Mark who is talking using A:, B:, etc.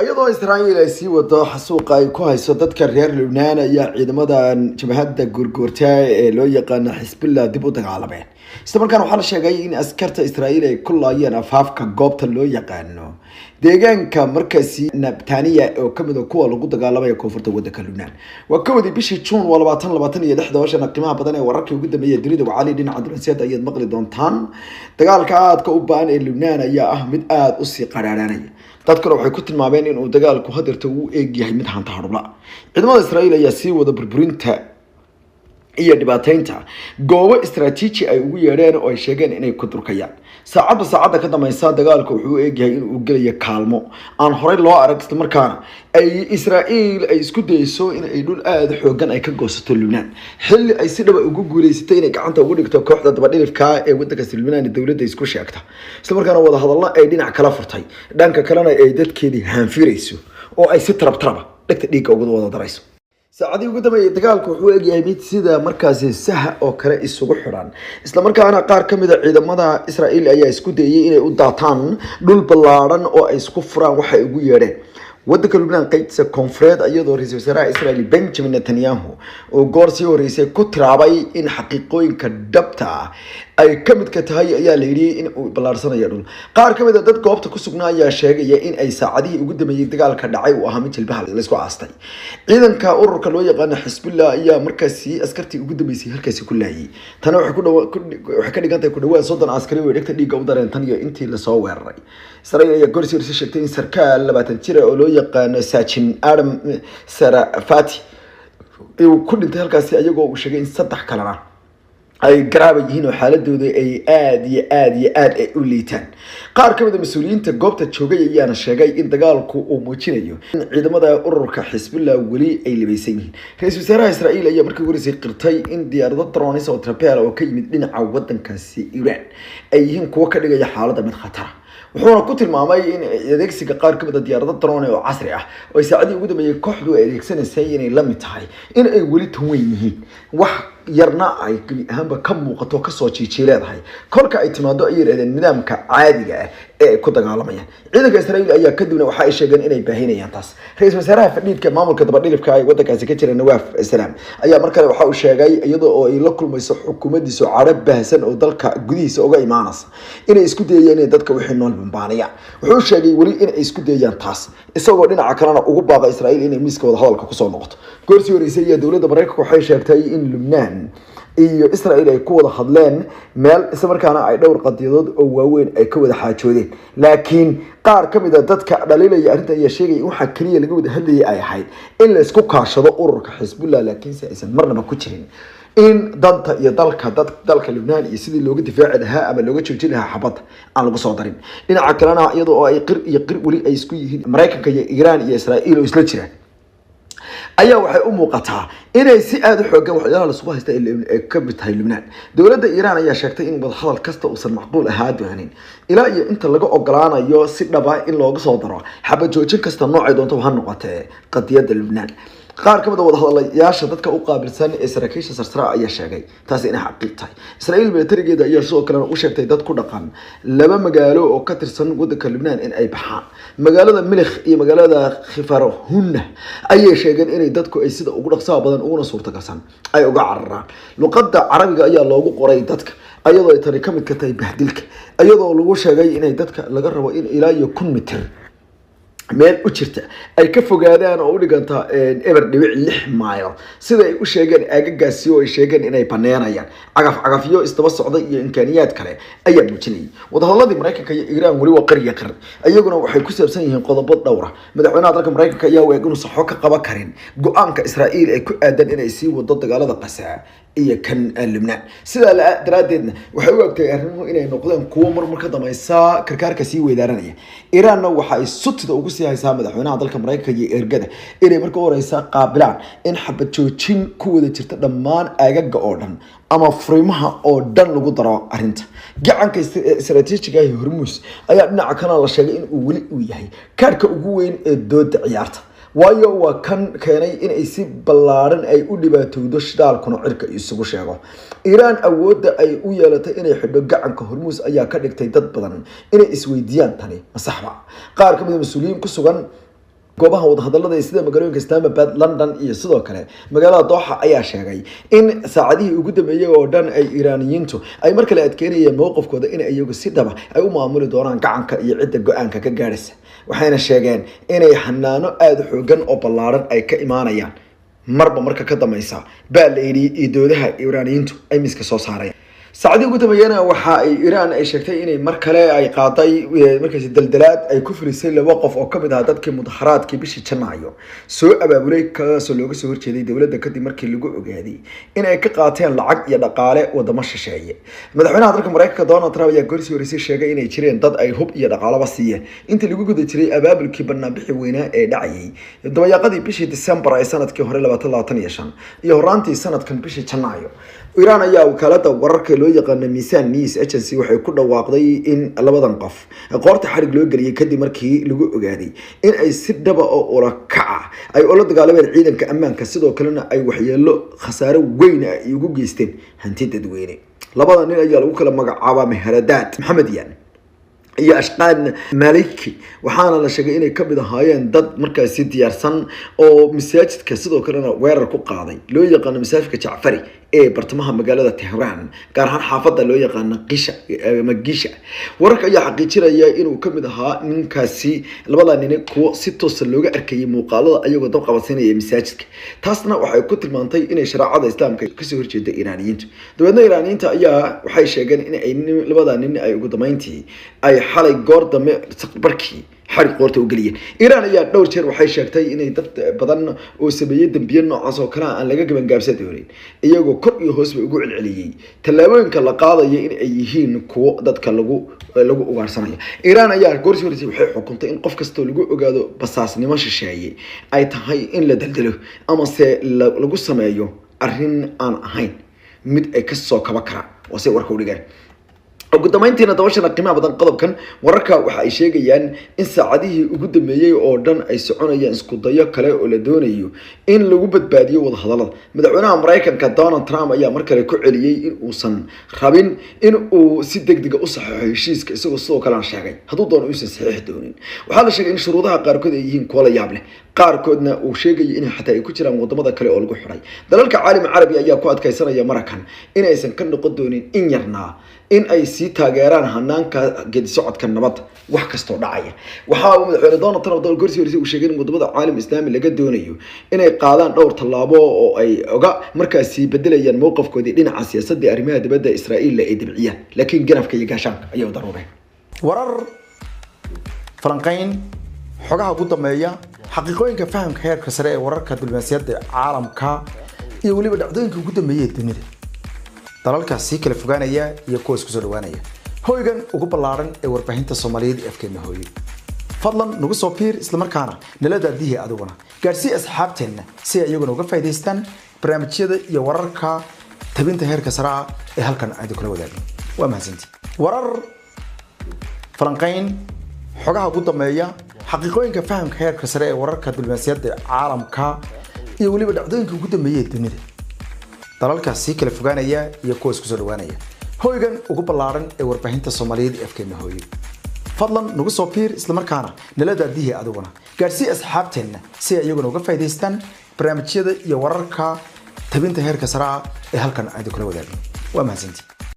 A: Iyadoo Israa'iil ay sii wado xasuuqa ay ku hayso dadka reer Lubnaan, ayaa ciidamadan jabhadda gurguurta ee loo yaqaano Xisbullah dib u dagaalameen. Isla markaana waxaa la sheegay in askarta Israa'iil ay ku laayeen afaafka goobta loo yaqaano deegaanka markaasi Nabtaniya, oo kamid a kuwa lagu dagaalamaya koonfurta wadanka Lubnaan. Waa 1dii bishii Juun, waa 2026. Hawshana qiimaha badan ee wararkii ugu dambeeyay dunida wacali dhinaca dulanseed ayaad maqli doontaan. Dagaalka aadka u ba'an ee Lubnaan ayaa ah mid aada usii qadhaadhanaya. Dadkuna waxay ku tilmaameen inuu dagaalku hadeerta uu eegyahay mid hanta hadhubla. Ciidamada Israa'iil ayaa sii wada burburinta iyo dhibaateynta goobo istaraatiiji ay ugu yeedheen oo ay sheegeen inay ku durkayaan. Saacadba saacadda ka dambaysa dagaalku wuxuu u eegyahay inuu gelayo kaalmo aan horey loo arag, islamarkaana ay Israa'iil ay isku dayeyso in ay dhul aada xoogan ay ka goosato Lubnaan, xilli ay si dhaba ugu guuleysatay inay gacanta ugu dhigto kooxda dabadhilifka ee wadankaasi Lubnaan ee dowladda isku sheegta, islamarkaana wadahadallo ay dhinac kala furtay, dhanka kalena ay dadkeedii haanfirayso oo ay si tarab taraba dhegta dhiigga uga wada darayso. Saacadii ugu dambeeyay dagaalku wuxuu egyahay mid sida markaasi saha oo kale isugu xidhan, islamarkaana qaar ka mid a ciidamada Israa'iil ayaa isku dayay inay u daataan dhul ballaadhan oo ay isku furaan waxay ugu yeedheen wadanka Lubnaan qeybtiisa koonfureed, iyadoo ra-iisul wasaaraha Israel Benjamin Netanyahu uu goor sii horeysay ku tiraabay in xaqiiqooyinka dhabta ah ay ka midka tahay, ayaa la yidhi, in uu ballaarsanayo dhul. Qaar ka mid a dad goobta ku sugnaa ayaa sheegaya in ay saacadihii ugu dambeeyey dagaalka dhacay uu ahaa mid jilbaha laysku aastay. Ciidanka ururka loo yaqaano Xisbullah ayaa markaasi askartii ugu dambeysay halkaasi ku laayay. Tani waxay ka dhigan tahay ku dhawaad 30 askari oo dhegta dhiigga u dareen tan iyo intii lasoo weeraray. Israa'iil ayaa goor sii horeysay sheegtay in sarkaal 20 jira oo loo yaqaano Saajin Adam Sarafati uu ku dhintay halkaasi, iyagoo uu sheegay in saddex kalena ay garaaba yihiin oo xaaladooda ay aada iyo aada iyo aada ay u liitaan. Qaar ka mid a mas-uuliyiinta goobta joogay ayaana sheegay in dagaalku uu muujinayo in ciidamada ururka Xisbullah weli ay libaysan yihiin. Ra-iisul wasaaraha Israa'iil ayaa markii ugu horeysay qirtay in diyaarado drones oo trapel oo ka yimid dhinaca wadankaasi Iran ay yihiin kuwo ka dhigaya xaaladda mid khatara, wuxuuna ku tilmaamay in adeegsiga qaar kamid a diyaarado drone oo casri ah oo ay saacadii ugu dambeeyay kooxdu ay adeegsanaysay inay la mid tahay in ay weli tan weyn yihiin, wax yarna ay gebi ahaanba ka muuqato kasoo jiijii leedahay kolka ay timaado, ay yidhahdeen, nidaamka caadiga ah ee ay ku dagaalamayaan. Ciidanka Israa'iil ayaa kadibna waxa ay sheegeen inay baahinayaan taas. Ra-iisul wasaaraha fadhiidka maamulka dabadhilifka ee wadankaasi ka jira, Nawaaf Salaam, ayaa mar kale waxa uu sheegay, iyadoo oo ay la kulmayso xukuumaddiisu cadho baahsan oo dalka gudihiisa uga imaanaysa, inay isku dayayaan inay dadka wixii nool bambaaniyaan. Wuxuu sheegay weli inay isku dayayaan taas, isagoo dhinaca kalena ugu baaqa Israa'iil inay miiska wada hadalka kusoo noqoto. Goorsii horeysay ayaa dowladda Maraykanka waxay sheegtay in Lubnaan iyo Israel ay ku wada hadleen meel, isla markaana ay dhowr qadiyadood oo waaweyn ay ka wada xaajoodeen. Laakiin qaar ka mid a dadka dhaliilaya arrinta ayaa sheegaya in waxaa keliya laga wada hadlayay ay ahayd in la isku kaashado ururka Xisbullah, laakiinse aysan marnaba ku jirin in danta iyo dalka dad dalka Lubnaan iyo sidii looga difaaci lahaa ama looga joojin lahaa xabadda aan lagu soo darin. Dhinaca kalena, iyadoo oo ay qir iyo qir weli ay isku yihiin Maraykanka iyo Iiraan iyo Israa'iil oo isla jiraan, ayaa waxay u muuqataa inay si aada u xoogan waxyaalaha lasugu haysta ay ka mid tahay Lubnaan. Dowladda Iiraan ayaa sheegtay in wadahadal kasta uusan macquul ahaa doonin ilaa iyo inta laga ogolaanayo si dhaba in looga soo daro xabad joojin kasta, noocay doonto ha noqotee, qadiyadda Lubnaan. Qaar ka mid a wadahadalayaasha dadka u qaabilsan ee saraakiisha sarsara ayaa sheegay taasi inay xaqiiq tahay. Israa'iil militarigeeda ayaa sidoo kalena u sheegtay dad ku dhaqan laba magaalo oo ka tirsan wadanka Lubnaan in ay baxaan. Magaalada Milikh iyo magaalada Khifarhunna ayay sheegeen inay dadku ay sida ugu dhaqsaha badan uguna suurtagalsan ay uga cararaan. Luqadda Carabiga ayaa loogu qoray dadka, ayadoo ay tani ka mid ka tahay bahdilka, iyadoo lagu sheegay inay dadka laga rabo in ilaa iyo 1000 mitir meel u jirta ay ka fogaadaan, oo u dhiganta 0.6 mayl, sida ay u sheegeen aagagaasi oo ay sheegeen inay baneynayaan. Cagaf cagafyo isdaba socda iyo imkaaniyaad kale ayaa muujinayay. Wadahadladii Maraykanka iyo Iiraan weli waa qariya qaran, iyaguna waxay ku saabsan yihiin qodobo dhowra. Madaxweynaha dalka Maraykanka ayaa u eg inuusan xog ka qaban karin go-aanka Israa'iil ee ku aadan inay sii wado dagaalada Qasaa iyo kan Lubnaan. Sidaa daraaddeedna waxay u egtay arrimuhu inay noqdeen kuwo marmar ka dambaysa karkaarka sii weydaaranaya. Iiraanna waxa ay sutida ugu sii haysaa madaxweynaha dalka Maraykanka iyo ergada inay marka u horeysa qaabilaan in xabad joojin ku wada jirta dhammaan aagaga oo dhan ama furimaha oo dhan lagu daro arrinta gacanka istaraatiijiga ah ee Hormuus. Ayaa dhinaca kalena la sheegay in uu weli uu yahay kaarhka ugu weyn ee dooda ciyaarta, waayo waa kan keenay inay si ballaaran ay u dhibaatowdo, shidaalkuna cirka isugu sheego. Iiraan awoodda ay u yeelatay inay xidho gacanka Hormuus ayaa ka dhigtay dad badan inay isweydiiyaan, tani ma saxba? Qaar ka mid a mas-uuliyiin ku sugan Goobaha wadahadallada sida magaalooyinka Islamabad, London iyo sidoo kale magaalada Doha ayaa sheegay in saacadihii ugu dambeeyay oo dhan ay Iiraaniyiintu ay mar kale adkeynayeen mowqifkooda in iyagu si dhaba ay u maamuli doonaan gacanka iyo cidda go-aanka ka gaadhaysa. Waxayna sheegeen inay xanaano aada u xoogan oo ballaaran ay ka imaanayaan marba marka ka dambaysa baa la yidhi iyo doodaha Iiraaniyiintu ay miiska soo saareen. Saacadii ugu dambeeyana waxa ay Iiraan ay sheegtay inay mar kale ay qaaday markaasi daldalaad ay ku fulisay 2 qof oo kamid ahaa dadkii mudaharaadkii bishii Janaayo soo abaabulay, kaasoo looga soo horjeeday dowladda kadib markii lagu ogaaday in ay ka qaateen lacag iyo dhaqaale wadamo shisheeye. Madaxweynaha dalka Mareykanka Donald Trump ayaa gorsii horeysay sheegay inay jireen dad ay hub iyo dhaqaalaba siiyeen intii lagu guda jiray abaabulkii banaanbixi weynaa ee dhacayay dabayaaqadii bishii December ee sanadkii hore 2025 iyo horaantii sanadkan bishii Janaayo. Iiraan ayaa wakaalada wararka loo yaqaan Miisaan News Agency waxay ku dhawaaqday in labadan qof qoorta xarig loo geliyay kadib markii lagu ogaaday in ay si dhaba oo ula kaca ay ula dagaalameen ciidanka ammaanka, sidoo kalena ay waxyeelo khasaare weyn ay ugu geysteen hanti dadweyne. Labada nin ayaa lagu kala magacaabaa Meheradaad Maxamed Yaan iyo Ashqaan Maliki, waxaana la sheegay inay kamid ahaayeen dad markaasi diyaarsan oo masaajidka sidoo kalena weerar ku qaaday loo yaqaano masaajidka Jacfari ee bartamaha magaalada Tehran, gaar ahaan xaafadda loo yaqaano Qisha ama Gisha. Wararka ayaa xaqiijinaya inuu kamid ahaa ninkaasi labada nin kuwo si toos ah looga arkayay muuqaalada ayagoo dab qabadsiinaya masaajidka. Taasna waxay ku tilmaantay inay shareecada Islaamka kasoo horjeeda Iiraaniyiintu. Dabeedna Iiraaniyiinta ayaa waxay sheegeen in ay labada nin ay ugu dambeyntii ay xalay goor dambe barkii xarig qoorta u geliyeen. Iiraan ayaa dhowr jeer waxay sheegtay inay dad badan oo sameeyay dambiyo noocaas oo kale aan laga gabangaabsan doonin, iyagoo kor iyo hoosba ugu celceliyey tallaabooyinka la qaadayo in ay yihiin kuwo dadka lagu ugaarsanayo. Iiraan ayaa goorsi horeysay waxay xukuntay in qof kastoo lagu ogaado basaasnimo shisheeye ay tahay in la daldalo amase lagu sameeyo arrin aan ahayn mid ay kasoo kaba karaan, waa say warka u dhigaan. Ugu dambeyntiina dabashana qiimaha badan qodobkan wararka waxa ay sheegayaan in saacadihii ugu dambeeyay oo dhan ay soconayaan isku dayo kale oo la doonayo in lagu badbaadiyo wadahadallada. Madaxweynaha Mareykanka Donald Trump ayaa mar kale ku celiyay in uusan rabin in uu si degdeg ah u saxiixo heshiiska, isagoo sidoo kalena sheegay hadduu doono uusan saxiixi doonin. Waxaa la sheegay in shuruudaha qaarkood ay yihiin kuwo la yaab leh, qaarkoodna uu sheegayo in xataa ay ku jiraan wadamada kale oo lagu xiray. Dalalka caalami carabi ayaa ku adkaysanaya Maraykan in aysan ka noqon doonin in yarnaa in ay sii taageeraan hanaanka geedi socodka nabadda wax kastoo dhacaya. Waxa uu madaxweyne Donald Trump gorsii horeysay uu sheegay in wadamada caalam islaami laga doonayo inay qaadaan dhowr tallaabo oo ay oga markaasi bedelayaan mowqifkoodii dhinaca siyaasadda iyo arrimaha dibadda Israa'iil ay dabciyaan, laakiin ganafka iyo gaashaanka ayaa u daruureen.
B: Warar, falanqayn, xogaha ugu dambeeya, xaqiiqooyinka fahamka heerka sare ee wararka diblomaasiyadda caalamka iyo weliba dhacdooyinka ugu dambeeyay ee dunida, dalalkaas sii kala fogaanaya iyo kuwa isku soo dhawaanaya. Hoygan ugu ballaaran ee warbaahinta Soomaaliyeed ee afkeena hooyo. Fadlan nagu soo piir, isla markaana nala daadihii adiguna gaarsii asxaabteenna si ay iyaguna uga faa'iidaystaan barnaamijyada iyo wararka tabinta heerka sare ah ee halkan aan idinkula wadaagno. Waa mahadsantihiin. Warar, falanqayn, xogaha ugu dambeeya, xaqiiqooyinka fahamka heerka sare ee wararka diblomaasiyadda caalamka iyo weliba dhacdooyinka ugu dambeeyay ee dunida, dalalkaas sii kala fogaanaya iyo kuwa isku soo dhawaanaya. Hoygan ugu ballaaran ee warbaahinta Soomaaliyeed ee afkeena hooyo. Fadlan nagu soo piir, isla markaana nala daadihii adiguna gaarsii asxaabteenna si ay iyaguna uga faa'iidaystaan barnaamijyada iyo wararka tabinta heerka sare ah ee halkan aan idinkula wadaagno. Waa mahadsantihiin.